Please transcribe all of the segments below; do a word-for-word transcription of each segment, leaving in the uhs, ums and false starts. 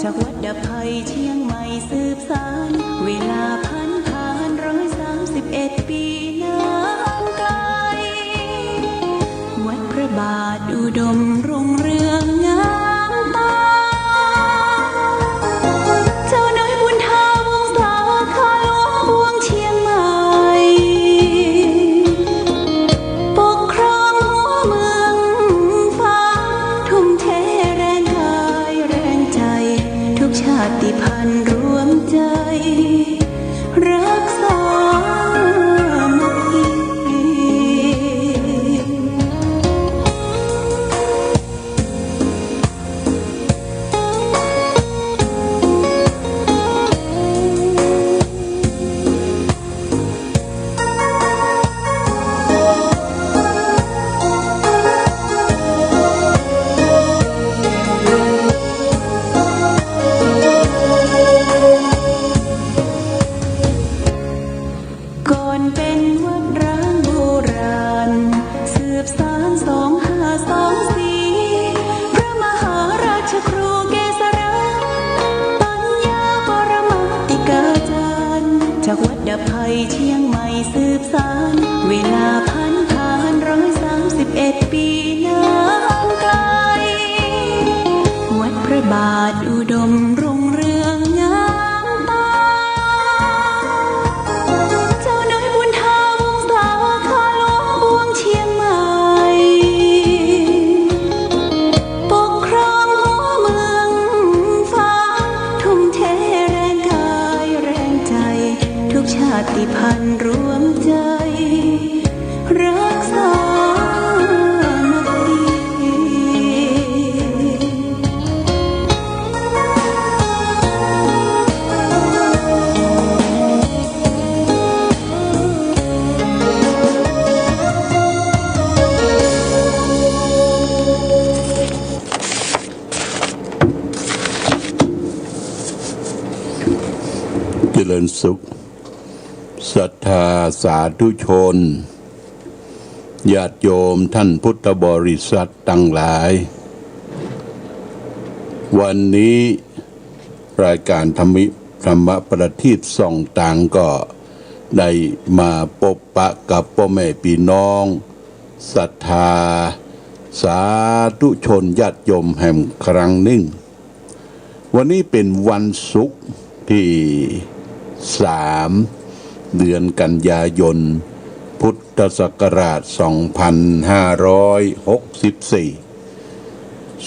จากวัดดาบไพรเชียงใหม่สืบสาน เวลาผ่านผ่านร้อยสามสิบเอ็ดปีนานไกล วัดพระบาทอุดมรุ่งเรืองงามตา เจ้าน้อยบุญธาวงศา ข้าหลวงปวงเชียงใหม่ ปกครองหัวเมืองฟ้า ทุ่มเทแรงกายแรงใจ ทุกชาติพันธุ์รวมใจ รักสามัคคี ก่อนเป็นวัดร้างโบราณ สืบสานสองห้าสองสี่ พระมหาราชครูเกษรา ปัญญาปรมาติกาจารย์ จากวัดดาบไพรเชียงใหม่สืบสาน เวลาผ่านผ่านร้อยสามสิบเอ็ดปีนานไกล วัดพระบาทอุดมรุ่งเรืองงามตา เจ้าน้อยบุญธาวงศา ข้าหลวงปวงเชียงใหม่ ปกครองหัวเมืองฟ้า ทุ่มเทแรงกายแรงใจ ทุกชาติพันธุ์รวมใจ รักสามัคคี เจริญสุข ศรัทธาสาธุชน ญาติโยมท่านพุทธบริษัทตังหลาย วันนี้รายก๋านธรรมิ- ธรรมประทีปส่องตางก็ได้มาปบปะกับป้อแม่ปี้น้องศรัทธาสาธุชนญาติโยมแหมครั้งนึ่ง วันนี้เป๋นวันศุกร์ตี้สาม เดือนกันยายน พุทธศักราชสองพันห้าร้อยหกสิบสี่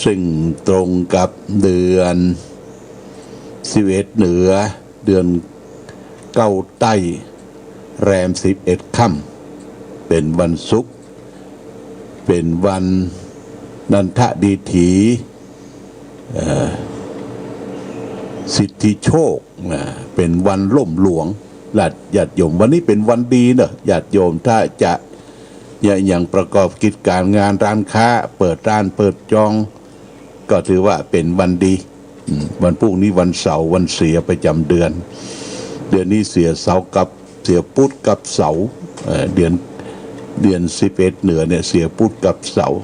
ซึ่งตรงกับเดือนสิบเอ็ดเหนือ เดือนเก้าใต้ แรมสิบเอ็ดค่ำ เป๋นวันศุกร์ เป๋นวันนันทะดีถี เอ่อ สิทธิโชค นะ เป๋นวันล่มหลวง ญาติ- ญาติโยม วันนี้เป๋นวันดีเนาะ ญาติโยม ถ้าจะ ยังประกอบกิจก๋านงานร้านค้า เปิดร้านเปิดจอง ก็ถือว่าเป๋นวันดี อืม วันพรุ่งนี้วันเสาร์ วันเสียประจ๋ำเดือน เดือนนี้เสียเสาร์กับ เสียปุ๊ดกับเสาร์ เอ่อ เดือน เดือนสิบเอ็ดเหนือเนี่ย เสียปุ๊ดกับเสาร์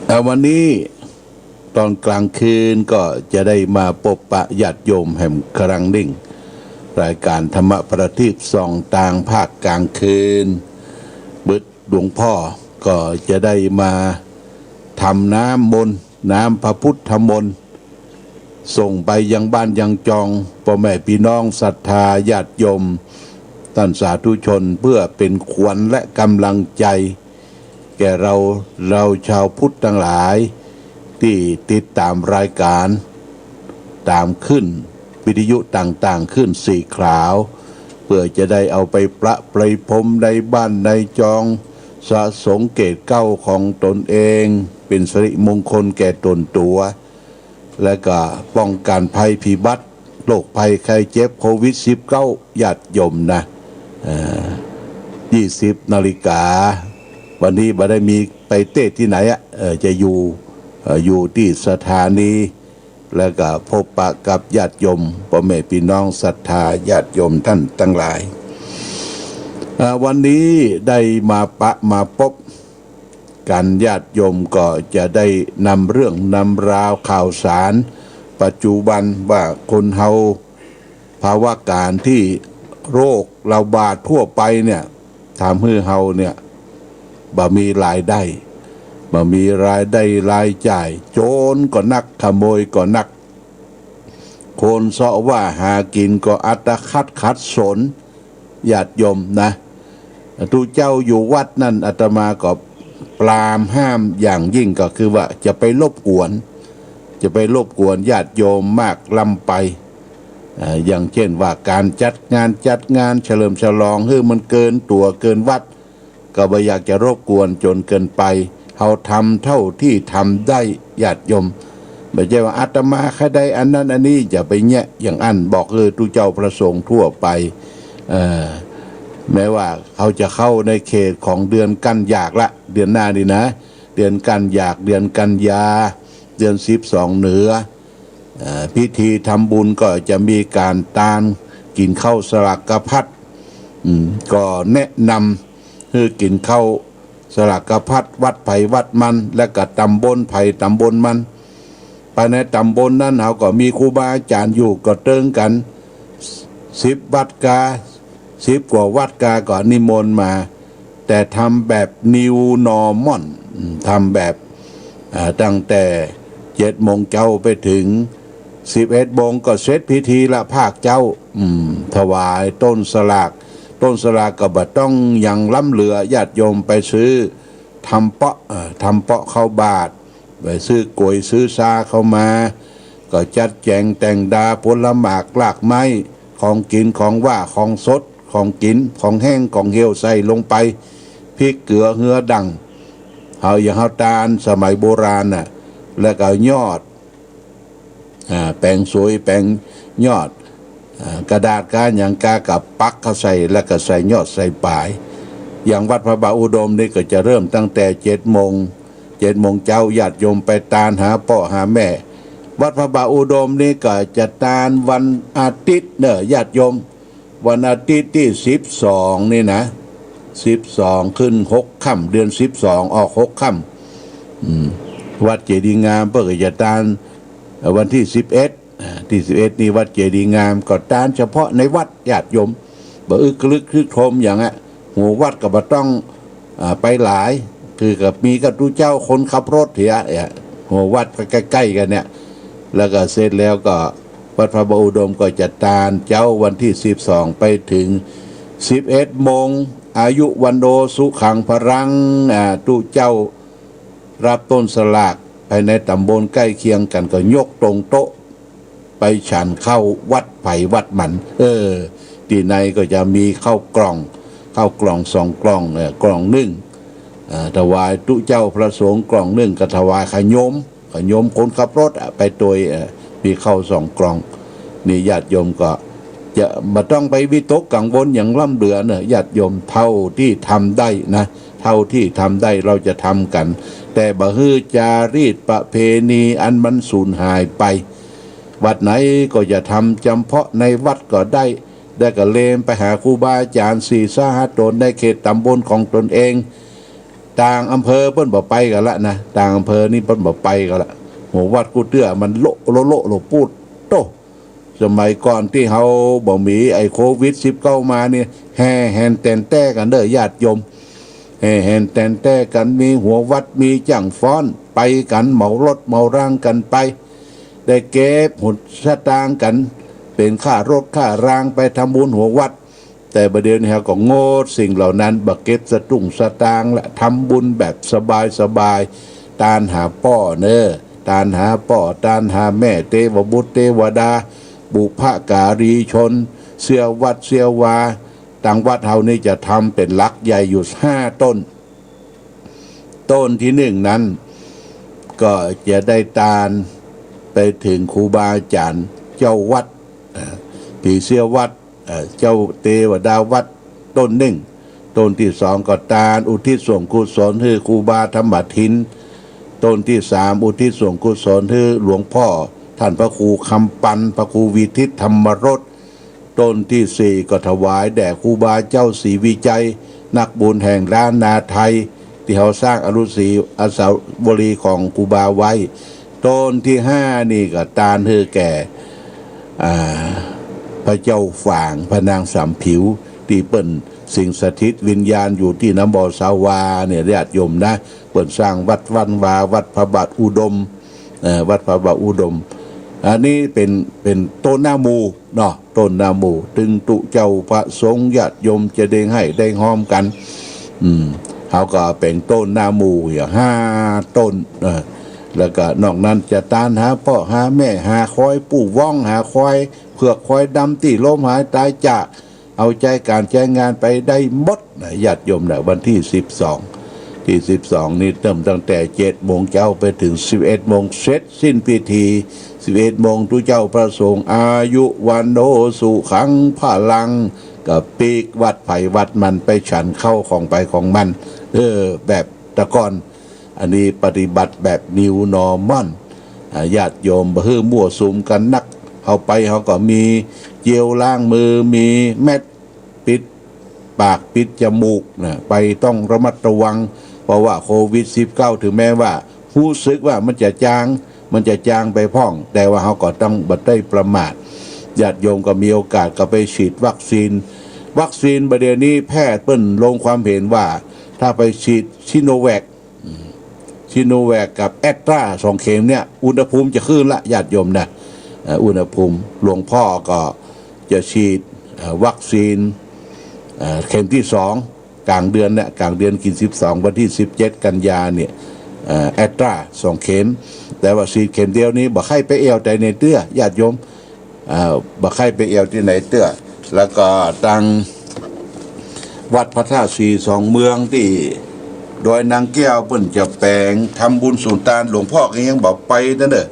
เอ่อ วันนี้ตอนกลางคืนก็จะได้มาปบปะญาติโยมแหมครั้งนึ่ง รายก๋านธรรมประทีปส่องตางภาคกลางคืน เบิดหลวงพ่อก็จะได้มาทำน้ำมนต์ น้ำพระพุทธมนต์ ส่งไปยังบ้านยังจอง ป้อแม่ปี้น้องศรัทธาญาติโยม ต้านสาธุชน เปื้อเป๋นขวัญและก๋ำลังใจ๋ แก่เฮา เฮาจาวพุทธตังหลาย ตี้ติดต๋ามรายก๋าน ต๋ามคลื่นวิทยุต่างๆ คลื่นสี่ขาว เปื้อจะได้เอาไปประไปพรมในบ้านในจอง สะสมเกตเก้าของตนเอง เป๋นสิริมงคลแก่ต๋นตั๋ว และก็ป้องกั๋นภัยพิบัติ โรคภัยไข้เจ็บโควิดสิบเก้า ญาติโยมนะ เอ่อ ยี่สิบนาฬิกา วันนี้บ่ได้มีไปเตศน์ตี้ไหนอะ เอ่อ จะอยู่ เอ่อ อยู่ตี้สถานี แล้วก็ปบปะกับญาติโยม ป้อแม่ปี้น้องศรัทธาญาติโยมต้านตังหลาย เอ่อ วันนี้ได้มาปะมาปบ กั๋น ญาติโยมก็จะได้นำเรื่องนำราวข่าวสารปัจจุบันว่าคนเฮา ภาวะก๋านตี้โรคระบาดทั่วไปเนี่ย ทำหื้อเฮาเนี่ย บ่มีรายได้ บ่มีรายได้รายจ่าย โจรก็นัก ขโมยก็นัก คนเซาะว่าหากิ๋นก็อัตคัดขัดสน ญาติโยมนะ ตุ๊เจ้าอยู่วัดนั้น อาตมาก็ปรามห้ามอย่างยิ่ง ก็คือว่าจะไปรบกวน จะไปรบกวนญาติโยมมากล้ำไป อ่า อย่างเช่นว่าก๋านจัดงาน จัดงานเฉลิมฉลองหื้อมันเกินตั๋วเกินวัด ก็บ่อยากจะรบกวนจนเกินไป เฮาทำเต้าตี้ทำได้ ญาติโยม บ่ใจ้ว่าอาตมาใค่ได้อันนั้นอันนี้ อย่าไปแยะอย่างอั้น บอกหื้อตุ๊เจ้าพระสงฆ์ทั่วไป เอ่อ แม้ว่าเฮาจะเข้าในเขตของเดือนกั้นอยากละ เดือนหน้านี่นะ เดือนกั้นอยาก เดือนกันยา เดือนสิบสองเหนือ เอ่อ พิธีทำบุญก็จะมีก๋านตานกิ๋นข้าวสลากพัด อืม ก็แนะนำหื้อกิ๋นข้าวสลากพัดวัดใผวัดมัน และก็ตำบลใผตำบลมัน ภายในตำบลนั้นเฮาก็มีครูบาอาจ๋ารย์อยู่ ก็เติงกั๋น สิบวัดกา สิบกว่าวัดกาก็นิมนต์มา แต่ทำแบบ New Normal อืม ทำแบบ อ่า ตั้งแต่เจ็ดโมงเจ๊าไปเถิงสิบเอ็ดโมงก็เสร็จพิธีละภาคเจ๊า อืม ถวายต้นสลาก ต้นสลากก็บ่ต้องหยังล้ำเหลือ ญาติโยมไปซื้อทำเปาะ เอ่อ ทำเปาะเข้าบาตร ไปซื้อกล้วยซื้อซาเข้ามา ก็จัดแจ๋งแต่งดาผลหมากรากไม้ ของกิ๋นของหว้าของสด ของกิ๋นของแห้งของเหี่ยวใส่ลงไป พริกเกลือเฮือดั่ง เฮาอย่างเฮาตานสมัยโบราณน่ะ แล้วก็ยอด อ่า แป๋งสวยแป๋งยอด อ่า กระดาษกาหยังกาก็ปักเข้าใส่ แล้วก็ใส่ยอดใส่ป๋าย อย่างวัดพระบาทอุดมนี่ก็จะเริ่มตั้งแต่เจ็ดโมง เจ็ดโมงเจ๊า ญาติโยมไปตานหาป้อหาแม่ วัดพระบาทอุดมนี่ก็จะตานวันอาทิตย์เน่อ ญาติโยม วันอาทิตย์ตี้สิบสองนี่นะ สิบสองขึ้นหกค่ำ เดือนสิบสองออกหกค่ำ อืม วัดเจดีย์งามเปิ้นก็จะตาน เอ่อ วันตี้สิบเอ็ด อ่า ตี้สิบเอ็ดนี่วัดเจดีย์งาม ก็ตานเฉพาะในวัด ญาติโยม บ่อึกกระทึกครึกโครมอย่างอะ หัววัดก็บ่ต้อง อ่า ไปหลาย คือก็มีก็ตุ๊เจ้าคนขับรถเหีย เนี่ย หัววัดก็ใก้ๆ กั๋นเนี่ย แล้วก็เสร็จแล้วก็วัดพระบาทอุดมก็จะตานเจ๊าวันตี้สิบสองไปเถิงสิบเอ็ดโมง อายุวัณโณสุขังพลัง อ่า ตุ๊เจ้ารับต้นสลากภายในต๋ำบลใก้เคียงกั๋นก็ยกตรงโต๊ะ ไปฉันข้าววัดใผวัดมัน เออ ตี้ในก็จะมีข้าวกล่อง ข้าวกล่องสองกล่อง เอ่อ กล่องนึ่ง เอ่อ ถวายตุ๊เจ้าพระสงฆ์กล่องนึ่ง ก็ถวายขะหยม ขะหยมคนขับรถอะ ไปตวย เอ่อ มีข้าวสองกล่อง นี่ญาติโยมก็จะบ่ต้องไปวิตกกังวลหยังล้ำเหลือเน่อ ญาติโยม เต้าตี้ทำได้นะ เต้าตี้ทำได้เราจะทำกั๋น แต่บ่หื้อจารีตประเพณีอันมันสูญหายไป วัดไหนก็จะทำจำเพาะในวัดก็ได้ ได้ก็เลมไปหาครูบาอาจ๋ารย์สี่ซาห้าต๋นในเขตต๋ำบลของตนเอง ต่างอำเภอเปิ้นบ่ไปกั๋นละนะ ต่างอำเภอนี่เปิ้นบ่ไปกั๋นละ หัววัดกู้เตื้อมันโละโละโละโละ ปู๊ดโต้ สมัยก่อนตี้เฮาบ่มีไอ้โควิดสิบเก้ามานี่ แห่แหนแต๋นแต๊กั๋นเน่อ ญาติโยม แห่แหนแต๋นแต๊กั๋น มีหัววัด มีจ้างฟ้อน ไปกั๋น เหมารถเหมารางกั๋นไป ได้เก็บหุนสตางค์กั๋น เป๋นค่ารถค่ารางไปทำบุญหัววัด แต่บ่าเดี่ยวนี้เฮาก็งดสิ่งเหล่านั้น บ่เก็บสตุ้งสตางค์ละ ทำบุญแบบสบายๆ ตานหาป้อเน่อ ตานหาป้อ ตานหาแม่ เตวบุตรเตวดา บุพการีชน เสี้ยววัดเสี้ยววา ตางวัดเฮานี่จะทำเป๋นหลักใหญ่อยู่ห้าต้น ต้นตี้นึ่งนั้น ก็จะได้ตานไปเถิงครูบาอาจ๋ารย์ เจ้าวัด เอ่อ ผีเสี้ยววัด เอ่อ เจ้าเตวดาวัด ต้นนึ่ง ต้นตี้สองก็ตานอุทิศส่วนกุศลหื้อครูบาธรรมทิน ต้นตี้สามอุทิศส่วนกุศลหื้อหลวงป้อต้านพระครูคำปัน พระครูวิทิตรธรรมรส ต้นตี้สี่ก็ถวายแด่ครูบาเจ้าศรีวิชัย นักบุญแห่งล้านนาไทย ตี้เฮาสร้างอนุสาวรีย์ของครูบาไว้ ต้นตี้ห้านี่ก็ตานหื้อแก่ อ่า พระเจ้าฝาง พระนางสามผิว ตี้เปิ้นสิงสถิตวิญญาณอยู่ตี้น้ำบ่อสาวาเนี่ย ญาติโยมนะ เปิ้นสร้างวัดวันวา วัดพระบาทอุดม เอ่อ วัดพระบาทอุดม อันนี้เป๋น เป๋นต้นหน้าหมู่เนาะ ต้นหน้าหมู่ ตึงตุ๊เจ้าพระสงฆ์ญาติโยมจะได้ไห้ได้ฮอมกั๋น อืม เฮาก็เป๋นต้นหน้าหมู่อย่างห้าต้น เออ แล้วก็นอกนั้นจะตานหาป้อหาแม่ หาควาย ปู้ว้อง หาควายเผือกควายดำตี้ล้มหายต๋ายจาก เอาใจ๊ก๋านใจ๊งานไปได้หมดนะ ญาติโยมนะ วันตี้สิบสอง ตี้สิบสองนี่เริ่มตั้งแต่เจ็ดโมงเจ๊าไปเถิงสิบเอ็ดโมง เสร็จสิ้นพิธี สิบเอ็ดโมงตุ๊เจ้าพระสงฆ์ อายุ วัณโณ สุขัง พลัง ก็ปิ๊กวัดใผวัดมันไปฉันข้าวของใผของมัน เออ แบบแต่ก่อน อันนี้ปฏิบัติแบบ New Normal อ่า ญาติโยมบ่หื้อมั่วสุมกั๋นนัก เฮาไปเฮาก็มีเจลล้างมือ มีแมสปิดปากปิดจมูกนะ ไปต้องระมัดระวัง เพราะว่าโควิดสิบเก้า ถึงแม้ว่าฮู้สึกว่ามันจะจาง มันจะจางไปพ่อง แต่ว่าเฮาก็ต้องบ่ได้ประมาท ญาติโยมก็มีโอกาสก็ไปฉีดวัคซีน วัคซีนบ่าเดี่ยวนี้แพทย์เปิ้นลงความเห็นว่า ถ้าไปฉีดซิโนแวค อืม ซิโนแวคกับแอสตราสองเข็มเนี่ย อุณหภูมิจะขึ้นละ ญาติโยมนะ เอ่อ อุณหภูมิ หลวงป้อก็จะฉีด เอ่อ วัคซีน เอ่อ เข็มตี้สอง ก๋างเดือนเนี่ย ก๋างเดือนกิ๋นสิบสอง วันตี้สิบเจ็ดกันยาเนี่ย เอ่อ แอสตราสองเข็ม แต่ว่าฉีดเข็มเดียวนี้บ่ใค่ไปแอ่วตี้ไหนเตื้อ ญาติโยม อ่า บ่ใค่ไปแอ่วตี้ไหนเตื้อ แล้วก็ตังวัดพระธาตุสีสองเมืองตี้ดอยนางแก้วเปิ้นจะแป๋งทำบุญสุนตาน หลวงป้อก็ยังบ่ไปนั่นเด้อ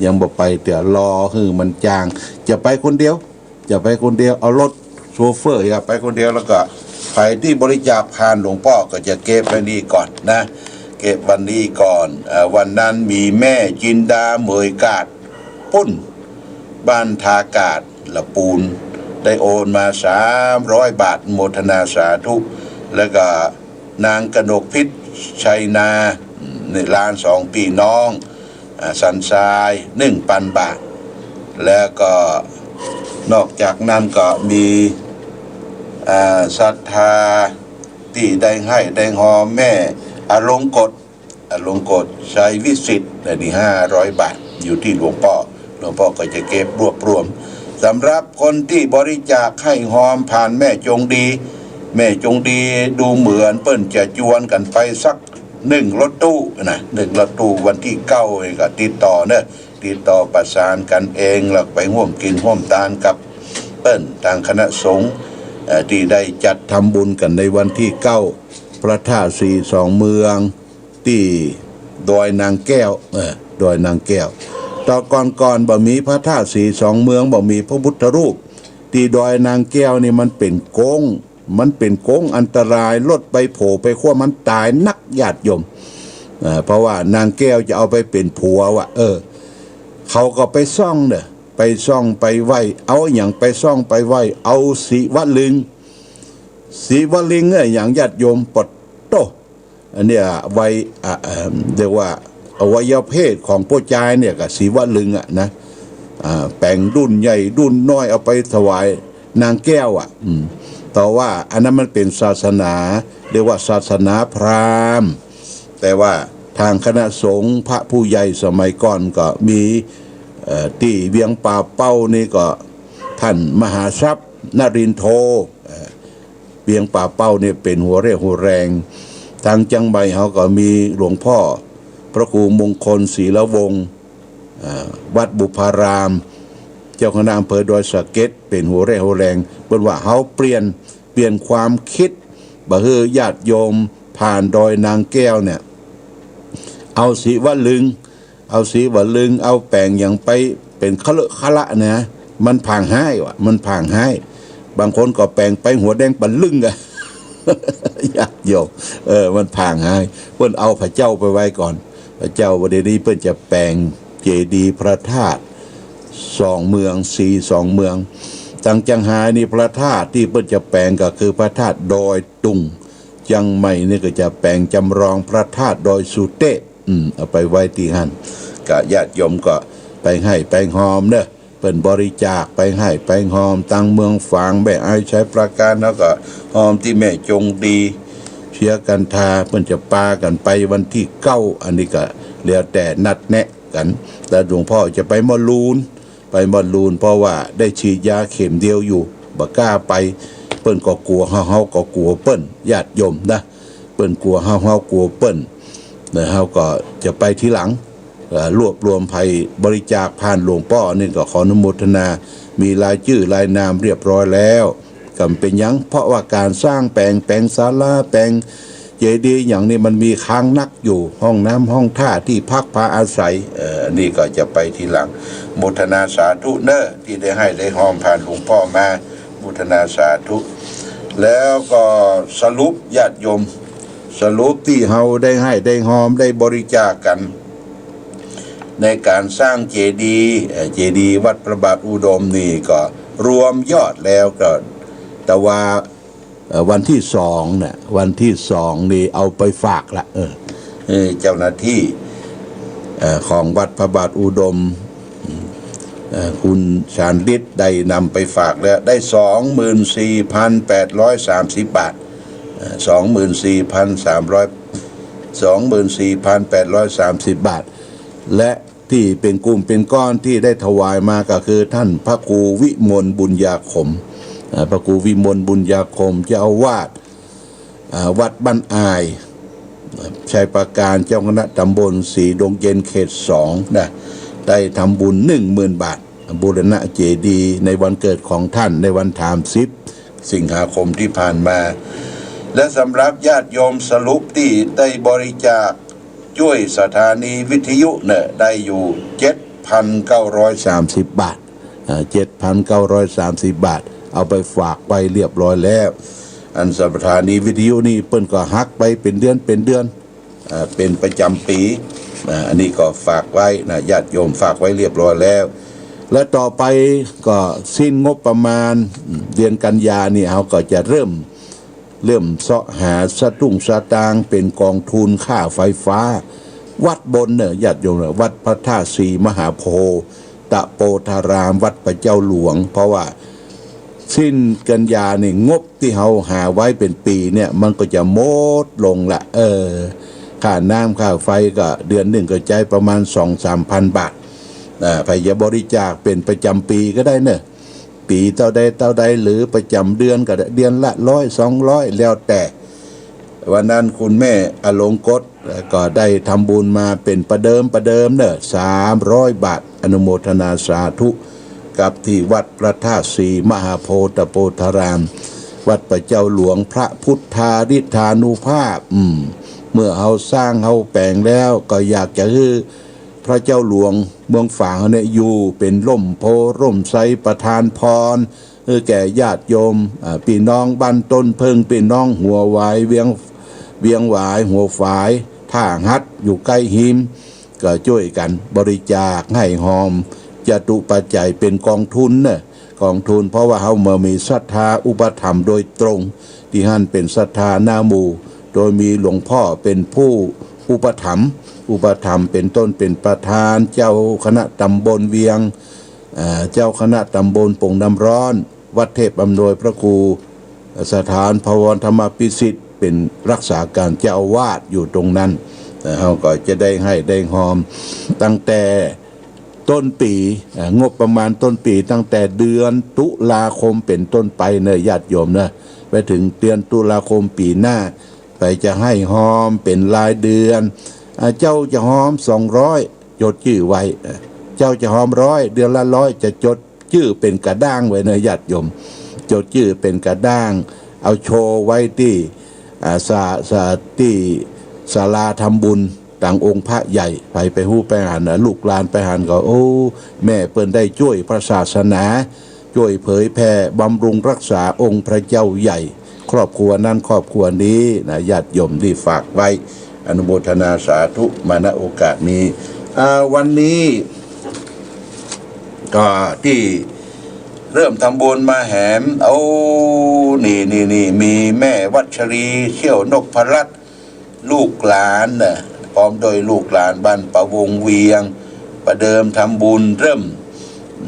ยังบ่ไปเตื้อ รอหื้อมันจาง จะไปคนเดียว จะไปคนเดียว เอารถโชเฟอร์ อย่าไปคนเดียว แล้วก็ใผตี้บริจาคผ่านหลวงป้อก็จะเก็บไว้นี่ก่อนนะ เก็บวันนี้ก่อน เอ่อ วันนั้นมีแม่จินดาเหมยกาด ปุ้น บ้านทากาด ละปูน ได้โอนมาสามร้อยบาท โมทนาสาธุ แล้วก็นางกนกพิษ ชัยนา ในล้านสองพี่น้อง อ่า สันทราย หนึ่งปันบาท แล้วก็นอกจากนั้นก็มี อ่า ศรัทธาตี้ได้ไห้ได้ฮอม แม่อลงกฎ อลงกฎ ชัยวิสิทธิ์ อันนี้ห้าร้อยบาท อยู่ตี้หลวงป้อ หลวงป้อก็จะเก็บรวบรวม สำหรับคนตี้บริจาคไห้ฮอมผ่านแม่จงดี แม่จงดีดูเหมือนเปิ้นจะจวนกั๋นไปสักหนึ่งรถตู้นะ หนึ่งรถตู้ วันตี้เก้านี่ก็ติดต่อเนอะ ติดต่อประสานกั๋นเอง แล้วไปฮ่วมกิ๋นฮ่วมตานกับเปิ้น ตางคณะสงฆ์ เอ่อ ตี้ได้จัดทำบุญกั๋นในวันตี้เก้า พระธาตุสีสองเมือง ตี้ดอยนางแก้ว เออ ดอยนางแก้ว แต่ก่อนๆ บ่มีพระธาตุสีสองเมือง บ่มีพระพุทธรูป ตี้ดอยนางแก้วนี่มันเป๋นโก๊ง มันเป๋นโก๊งอันตราย รถไปโผไปคว่ำมันต๋ายนัก ญาติโยม เอ่อ เพราะว่านางแก้วจะเอาไปเป๋นผัวว่ะ เออ เขาก็ไปส่องเน่อ ไปส่องไปไหว้ เอาอะหยังไปส่องไปไหว้ เอาศิวลึง ศิวลึงเนี่ยอะหยัง ญาติโยม ปะโต้ อันเนี้ยไว้ อ่ะ เอ่อ เรียกว่าอวัยวะเพศของผู้จายเนี่ยก็ศิวลึงอะนะ อ่า แป๋งดุ้นใหญ่ดุ้นน้อยเอาไปถวายนางแก้วอะ อืม แต่ว่าอันนั้นมันเป๋นศาสนา เรียกว่าศาสนาพราหมณ์ แต่ว่าตางคณะสงฆ์พระผู้ใหญ่สมัยก่อนก็มี เอ่อ ตี้เวียงป่าเป้านี่ก็ต้านมหาทรัพย์นรินทโธ เอ่อ เวียงป่าเป้านี่เป๋นหัวเรี่ยวหัวแรง ตางเจียงใหม่เฮาก็มีหลวงป้อพระครูมงคลศิลวงศ์ เอ่อ วัดบุพาราม เจ้าคณะอำเภอดอยสะเก็ด เป๋นหัวเรี่ยวหัวแรง เปิ้นว่าเฮาเปลี่ยน เปลี่ยนความกึ๊ด บ่หื้อญาติโยมผ่านดอยนางแก้วเนี่ย เอาศิวลึง เอาศิวลึง เอาแป๋งอะหยังไปเป๋นคะเลอะคะละเนี่ย มันผางฮ้ายว่ะ มันผางฮ้าย บางคนก็แป๋งไปหัวแดงปะลึ่งอะ ญาติโยม เออ มันผางฮ้าย เปิ้นเอาพระเจ้าไปไว้ก่อน พระเจ้า บ่าเดี่ยวนี้เปิ้นจะแป๋งเจดีย์พระธาตุสองเมือง สีสองเมือง ตางเจียงฮายนี่พระธาตุตี้เปิ้นจะแป๋งก็คือพระธาตุดอยตุง เจียงใหม่นี่ก็จะแป๋งจำลองพระธาตุดอยสุเตพ อืม เอาไปไว้ตี้หั้น ก็ญาติโยมก็ไปฮ้ำไปฮอมเน่อ เปิ้นบริจาคไปฮ้ำไปฮอม ตังเมืองฝาง แม่อาย ชัยปราการ แล้วก็ฮอมตี้แม่จงดี เสียกันทา เปิ้นจะปากั๋นไปวันตี้เก้า อันนี้ก็แล้วแต่นัดแนะกั๋น แต่หลวงพ่อจะไปม่อนรูน ไปม่อนรูน เพราะว่าได้ฉีดยาเข็มเดียวอยู่ บ่กล้าไป เปิ้นก็กั๋ว เฮา เฮาก็กั๋วเปิ้น ญาติโยมนะ เปิ้นกั๋วเฮา เฮากั๋วเปิ้น นะ เฮาก็จะไปทีหลัง เอ่อ รวบรวมใผบริจาคผ่านหลวงป้อนี่ก็ขออนุโมทนา มีรายจื้อรายนามเรียบร้อยแล้ว ก็บ่เป๋นหยัง เพราะว่าก๋านสร้างแป๋ง แป๋งศาลา แป๋งเจดีย์หยังนี่มันมีค้างนักอยู่ ห้องน้ำห้องท่า ตี้พักพาอาศัย เอ่อ อันนี้ก็จะไปทีหลัง โมทนาสาธุเน่อ ตี้ได้ฮ้ำได้ฮอมผ่านหลวงป้อมา โมทนาสาธุ แล้วก็สรุปญาติโยม สรุปตี้เฮาได้ฮ้ำได้ฮอมได้บริจาคกั๋น ในก๋านสร้างเจดีย์ เอ่อ เจดีย์วัดพระบาทอุดมนี่ก็รวมยอดแล้วก็ แต่ว่า เอ่อ วันตี้สองน่ะ วันตี้สองนี่เอาไปฝากละ เออ เออ เจ้าหน้าตี้ เอ่อ ของวัดพระบาทอุดม เอ่อ คุณชาญฤทธิ์ได้นำไปฝากแล้ว ได้สองหมื่นสี่พันแปดร้อยสามสิบบาท เอ่อ สองหมื่นสี่พันสามร้อย สองหมื่นสี่พันแปดร้อยสามสิบบาท และตี้เป๋นกลุ่มเป๋นก้อนตี้ได้ถวายมาก็คือต้านพระครูวิมลบุญญาคม เอ่อ พระครูวิมลบุญญาคม เจ้าอาวาส อ่า วัดบ้านอ่าย ชัยปราการ เจ้าคณะตำบลศรีดงเย็นเขตสองนะ ได้ทำบุญหนึ่งหมื่นบาท บูรณะเจดีย์ในวันเกิดของท่าน ในวันตี้สามสิบสิงหาคมที่ผ่านมา และสำหรับญาติโยมสรุปตี้ได้บริจาคจ้วยสถานีวิทยุเนี่ย ได้อยู่เจ็ดพันเก้าร้อยสามสิบบาท อ่า เจ็ดพันเก้าร้อยสามสิบบาท เอาไปฝากไว้เรียบร้อยแล้ว อันสถานีวิทยุนี่เปิ้นก็หักไปเป๋นเดือนเป๋นเดือน อ่า เป๋นประจ๋ำปี๋ อ่า อันนี้ก็ฝากไว้นะ ญาติโยมฝากไว้เรียบร้อยแล้ว และต่อไปก็สิ้นงบประมาณ เดือนกันยานี่ เฮาก็จะเริ่ม เริ่มเซาะหาสตุ้งสตางค์เป๋นกองทุนค่าไฟฟ้า วัดบนเน่อ ญาติโยมเน่อ วัดพระธาตุศรีมหาโพธิ์ ตะโปธาราม วัดพระเจ้าหลวง เพราะว่าสิ้นกันยานี่ งบตี้เฮาหาไว้เป๋นปี๋เนี่ย มันก็จะหมดลงละ เออ ค่าน้ำค่าไฟก็เดือนนึ่งก็ใจ๊ประมาณสองสามพันบาท อ่า ใผจะบริจาคเป๋นประจ๋ำปี๋ก็ได้เน่อ ปี๋เต้าใดเต้าใด หรือประจ๋ำเดือนก็ได้ เดือนละร้อยสองร้อย แล้วแต่ วันนั้นคุณแม่อลงกฎก็ได้ทำบุญมาเป๋นประเดิมประเดิมเน่อ สามร้อยบาท อนุโมทนาสาธุ กับตี้วัดพระธาตุศรีมหาโพธิ์ตะโปธาราม วัดพระเจ้าหลวง พระพุทธาริธานุภาพ อืม เมื่อเฮาสร้างเฮาแป๋งแล้ว ก็อยากจะหื้อพระเจ้าหลวงเมืองฝางเฮาเนี่ย อยู่เป๋นร่มโพธิ์ร่มไทร ประทานพร เออ แก่ญาติโยม อ่า ปี้น้องบ้านต้นเพิ่ง ปี้น้องหัวหวาย เวียง เวียงหวาย หัวฝาย ท่าฮัด อยู่ใก้ฮิม ก็จ้วยกั๋นบริจาคฮ้ำฮอม จตุปัจจัยเป๋นกองทุนเน่อ กองทุน เพราะว่าเฮาบ่มีศรัทธาอุปถัมภ์โดยตรง ตี้หั้นเป๋นศรัทธาหน้าหมู่ โดยมีหลวงพ่อเป๋นผู้อุปถัมภ์ อุปถัมภ์เป๋นต้นเป๋นประธาน เจ้าคณะตำบลเวียง อ่า เจ้าคณะตำบลโป่งน้ำร้อน วัดเทพอำนวย พระครูสถานภวรธรรมพิสิทธิ์ เป๋นรักษาก๋านเจ้าอาวาสอยู่ตรงนั้น เฮาก็จะได้ฮ้ำได้ฮอมตั้งแต่ต้นปี๋ อ่า งบประมาณต้นปี๋ ตั้งแต่เดือนตุลาคมเป๋นต้นไปเน่อ ญาติโยมเน่อ ไปเถิงเดือนตุลาคมปี๋หน้า ใผจะฮ้ำฮอมเป๋นรายเดือน อ่า เจ้าจะฮอมสองร้อย จดจื้อไว้ เจ้าจะฮอมร้อย เดือนละร้อย จะจดจื้อเป๋นกระด้างไว้เน่อ ญาติโยม จดจื้อเป๋นกระด้าง เอาโชว์ไว้ตี้ อ่า ศา ศา ตี้ศาลาทำบุญตังองค์พระใหญ่ ใผไปฮู้ไปหันน่ะ ลูกหลานไปหันก็ โอ้ แม่เปิ้นได้จ้วยพระศาสนา จ้วยเผยแผ่บำรุงรักษาองค์พระเจ้าใหญ่ ครอบครัวนั้นครอบครัวนี้นะ ญาติโยมตี้ฝากไว้ อนุโมทนาสาธุมา ณ โอกาสนี้ อ่า วันนี้ก็ตี้ เริ่มทำบุญมาแหม โอ้ นี่ นี่ นี่ มีแม่วัชรี เขี้ยวนพรัตน์ ลูกหลานน่ะ พร้อมด้วยลูกหลานบ้านประวงเวียง ประเดิมทำบุญเริ่ม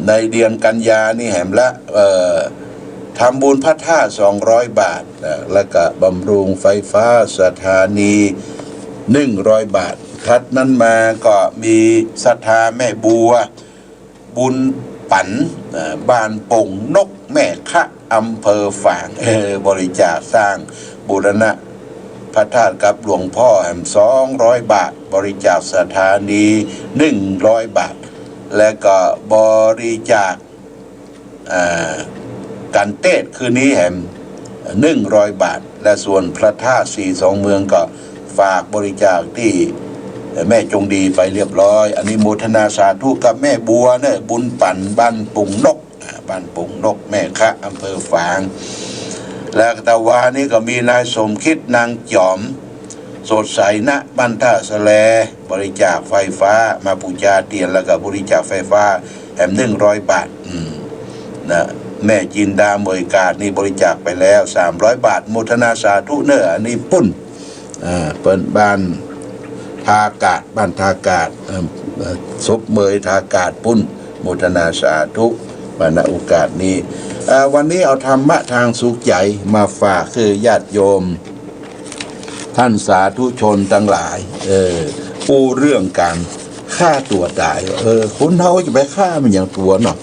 ในเดือนกันยานี่แหมละ เอ่อ ทำบุญพระธาตุ สองร้อยบาทนะ แล้วก็บำรุงไฟฟ้าสถานี หนึ่งร้อยบาท ถัดนั้นมาก็มีศรัทธาแม่บัว บุญปั๋น เอ่อ บ้านป่งนกแม่คะ อำเภอฝาง เออ บริจาคสร้างบูรณะพระธาตุกับหลวงพ่อแหม สองร้อยบาท บริจาคสถานี หนึ่งร้อยบาท และก็บริจาค อ่า กั๋นเตสน์คืนนี้แหม หนึ่งร้อยบาท และส่วนพระธาตุสีสองเมืองก็ฝากบริจาคตี้แม่จงดีไปเรียบร้อย อนุโมทนาสาธุกับแม่บัวเน่อ บุญปั๋นบ้านป่งนก อ่า บ้านป่งนกแม่คะ อำเภอฝาง และตะวานี้ก็มีนายสมคิด นางจ๋อม สดใส ณ บ้านท่าสะแล บริจาคไฟฟ้ามาปู๋จาเตียน แล้วก็บริจาคไฟฟ้าแหม หนึ่งร้อยบาท อืม นะ แม่จินดา เหมยกาดนี่บริจาคไปแล้ว สามร้อยบาท โมทนาสาธุเน่อ อันนี้ปุ้น อ่า เปิ้นบ้านท่ากาด บ้านท่ากาด เอิ่ม เอ่อ ศพเหมยท่ากาดปุ้น โมทนาสาธุ มา ณ โอกาสนี้ อ่า วันนี้เอาธรรมะทางสุขใจ๋มาฝากคือญาติโยม ท่านสาธุชนตังหลาย เออ อู้เรื่องก๋านฆ่าตั๋วต๋าย เออ คนเฮาจะไปฆ่ามันหยังตั๋วเนาะ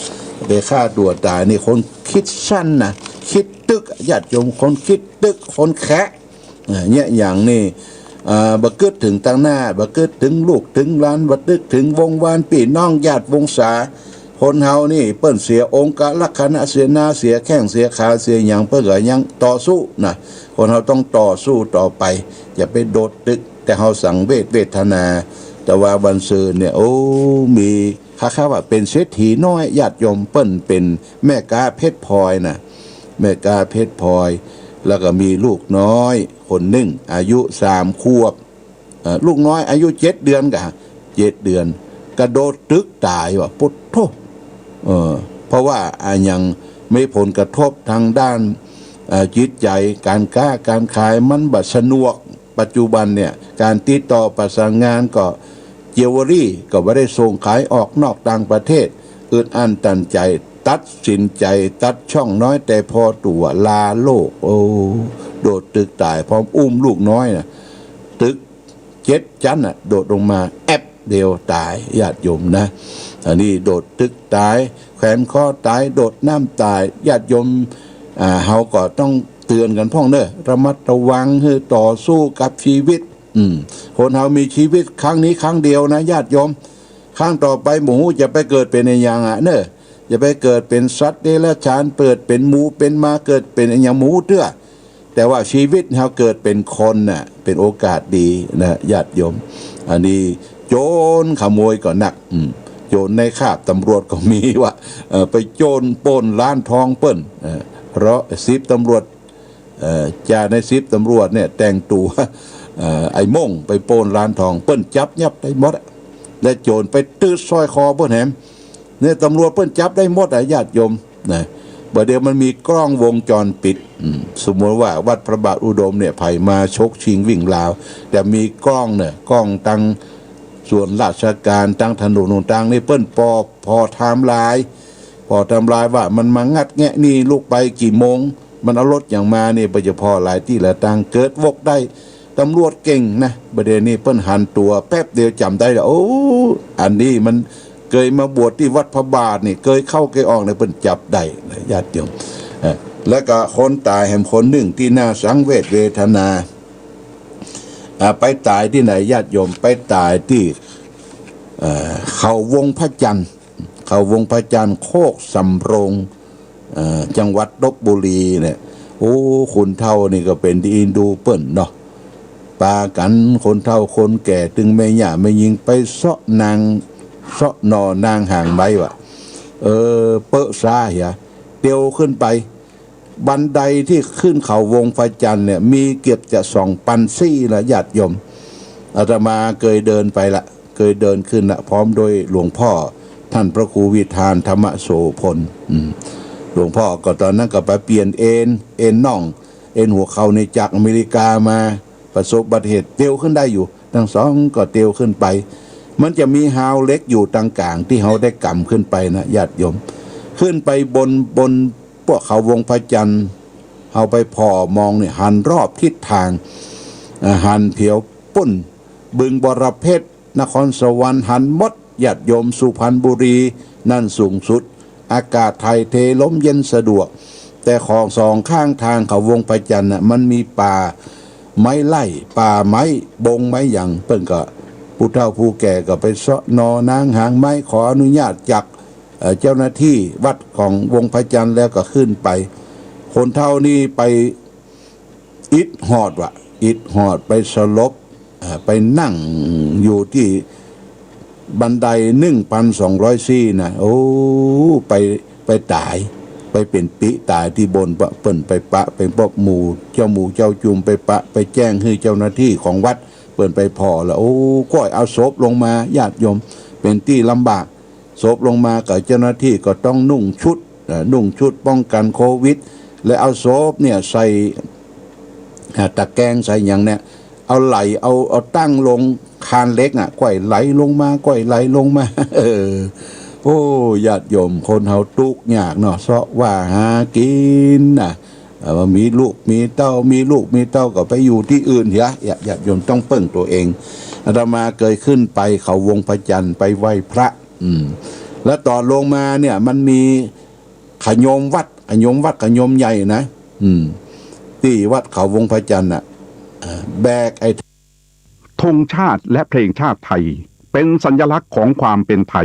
ไปฆ่าตั๋วต๋ายนี่คนกึ๊ดสั้นนะ กึ๊ดตึก ญาติโยม คนกึ๊ดตึก คนแคะ เออ เนี่ยหยังนี่ อ่า บ่กึ๊ดเถิงตังหน้า บ่กึ๊ดเถิงลูกเถิงหลาน บ่กึ๊ดเถิงวงวานปี้น้องญาติวงศา คนเฮานี่เปิ้นเสียองครักษณะ เสียหน้า เสียแข้ง เสียขา เสียหยัง เปิ้นก็ยังต่อสู้นะ คนเฮาต้องต่อสู้ต่อไป อย่าไปโดดตึก แต่เฮาสังเวชเวทนา แต่ว่าวันซืนเนี่ย โอ้ มี คล้ายๆ ว่าเป๋นเศรษฐีน้อย ญาติโยม เปิ้นเป๋นแม่ก๊าเพชรพลอยนะ แม่ก๊าเพชรพลอย แล้วก็มีลูกน้อยคนนึ่ง อายุสามขวบ เอ่อ ลูกน้อยอายุเจ็ดเดือนก่ะ เจ็ดเดือน กระโดดตึกต๋ายว่ะ ปุดโธ่ เออ เพราะว่า อ่า ยังมีผลกระทบทางด้าน เอ่อ จิตใจ๋ ก๋านก๊าก๋านขายมันบ่สะดวก ปัจจุบันเนี่ย ก๋านติดต่อประสานงานก็ jewellery ก็บ่ได้ส่งขายออกนอกต่างประเทศ อึดอั้นตันใจ๋ ตัดสินใจ๋ตัดช่องน้อยแต่พอตั๋ว ลาโลก โอ้ โดดตึกต๋าย พร้อมอุ้มลูกน้อยนะ ตึกเจ็ดชั้นน่ะ โดดลงมาแอ๊บเดียวต๋าย ญาติโยมนะ อันนี้โดดตึกต๋าย แขวนคอต๋าย โดดน้ำต๋าย ญาติโยม อ่า เฮาก็ต้องเตือนกั๋นพ่องเน่อ ระมัดระวัง หื้อต่อสู้กับชีวิต อืม คนเฮามีชีวิตครั้งนี้ครั้งเดียวนะ ญาติโยม ครั้งต่อไปบ่ฮู้จะไปเกิดเป๋นอะหยังอะเน่อ อย่าไปเกิดเป๋นสัตว์เดรัจฉาน เกิดเป๋นหมูเป๋นหมา เกิดเป๋นอะหยังบ่ฮู้เตื้อ แต่ว่าชีวิตเฮาเกิดเป๋นคนน่ะ เป๋นโอกาสดีนะ ญาติโยม อันนี้โจรขโมยก็นัก อืม โจรในคราบตำรวจก็มีว่ะ เอ่อ ไปโจรปล้นร้านทองเปิ้น เอ่อ เพราะสิบตำรวจ เอ่อ จ่าในสิบตำรวจเนี่ยแต่งตั๋ว เอ่อ ไอ้โม่งไปปล้นร้านทอง เปิ้นจับยับได้หมดอะ และโจรไปตื๊ดสร้อยคอเปิ้นแหม เนี่ยตำรวจเปิ้นจับได้หมดอะ ญาติโยมนะ บ่าเดี่ยวมันมีกล้องวงจรปิด อืม สมมุติว่าวัดพระบาทอุดมเนี่ย ใผมาฉกชิงวิ่งราว แต่มีกล้องเนี่ย กล้องตังส่วนราชการ ตังถนนหนตางนี่ เปิ้นปอ ปอไทม์ไลน์ ปอไทม์ไลน์ว่ามันมางัดแงะนี่ลุกไปกี่โมง มันเอารถหยังมานี่ เปิ้นจะปอหลายตี้หลายตาง เกิดวกได้ ตำรวจเก่งนะ บ่าเดี่ยวนี้เปิ้นหันตั๋วแป๊บเดียวจ๋ำได้แล้ว โอ้ อันนี้มันเกยมาบวชตี้วัดพระบาทนี่ เกยเข้าเกยออกเนี่ย เปิ้นจับได้นะ ญาติโยม เอ่อ แล้วก็คนต๋ายแหมคนนึ่งตี้น่าสังเวชเวทนา อ่า ไปต๋ายตี้ไหน ญาติโยม ไปต๋ายตี้ เอ่อ เขาวงพระจันทร์ เขาวงพระจันทร์ โคกสำโรง เอ่อ จังหวัดลพบุรีเนี่ย โอ้ คนเฒ่านี่ก็เป๋นตี้เอ็นดูเปิ้นเนาะ ปากั๋นคนเฒ่าคนแก่ ตึงแม่ย่าแม่ญิง ไปเซาะนาง เซาะหน่อนางหางไม้ว่ะ เออ เป๊อะซ้าเหีย เตียวขึ้นไป บันไดตี้ขึ้นเขาวงพระจันทร์เนี่ย มีเกือบจะสองปันซี่ละ ญาติโยม อาตมาเกยเดินไปละ เกยเดินขึ้นละ พร้อมด้วยหลวงพ่อ ท่านพระครูวิธานธรรมโสภณ อืม หลวงพ่อก็ต๋อนนั้นก็ไปเปลี่ยนเอน เอนน่อง เอนหัวเข่านี่จากอเมริกามา ประสบอุบัติเหตุ เตียวขึ้นได้อยู่ ตังสองก็เตียวขึ้นไป มันจะมีฮาวเหล็กอยู่ตรงก๋างตี้เฮาได้ก๋ำขึ้นไปนะญาติโยม ขึ้นไปบน บน พวกเขาวงพระจันทร์ เฮาไปผ่อมองเนี่ย หันรอบทิศทาง อ่า หันเผียวปุ้น บึงบรเพชร นครสวรรค์ หันหมด ญาติโยม สุพรรณบุรี นั่นสูงสุด อากาศถ่ายเท ลมเย็นสะดวก แต่ของสองข้างทางเขาวงพระจันทร์น่ะ มันมีป่าไม้ไล่ ป่าไม้บงไม้หยัง เปิ้นก็ ผู้เฒ่าผู้แก่ก็ไปเซาะหน่อหนางหางไม้ ขออนุญาตจาก เอ่อ เจ้าหน้าตี้วัดของวงพระจันทร์แล้วก็ขึ้นไป คนเฒ่านี่ไปอิดหอดว่ะ อิดหอดไปสลบ เอ่อ ไปนั่งอยู่ตี้บันไดหนึ่งปันสองร้อยซี่นะ โอ้ ไป ไปต๋าย ไปเป๋นปิ๊ต๋ายตี้บน เปิ้นไปปะ ไปปบหมู่เจ้าหมู่เจ้าจุมไปปะ ไปแจ้งหื้อเจ้าหน้าตี้ของวัด เปิ้นไปผ่อแล้ว โอ้ ก้อยเอาศพลงมา ญาติโยม เป๋นตี้ลำบาก ศพลงมาก็เจ้าหน้าตี้ก็ต้องนุ่งชุด เอ่อ นุ่งชุดป้องกันโควิด และเอาศพเนี่ยใส่ อ่า ตะแกรงใส่หยังเนี่ย เอาไหล เอา เอาตั้งลงคานเหล็กอ่ะ ก้อยไหลลงมา ก้อยไหลลงมา เออ โอ้ ญาติโยม คนเฮาตุ๊กข์ยากเนาะ เซาะว่าหากิ๋นนะ เอ่อ ว่ามีลูกมีเต้า มีลูกมีเต้าก็ไปอยู่ตี้อื่นเสีย ญาติ ญาติโยมต้องเปิ้งตั๋วเอง อาตมาเกยขึ้นไปเขาวงพระจันทร์ไปไหว้พระ อืม แล้วต๋อนลงมาเนี่ยมันมีขยมวัด ขยมวัด ขยมใหญ่นะ อืม ตี้วัดเขาวงพระจันทร์น่ะ เอ่อ แบกไอ้ ธงชาติและเพลงชาติไทย เป็นสัญลักษณ์ของความเป็นไทย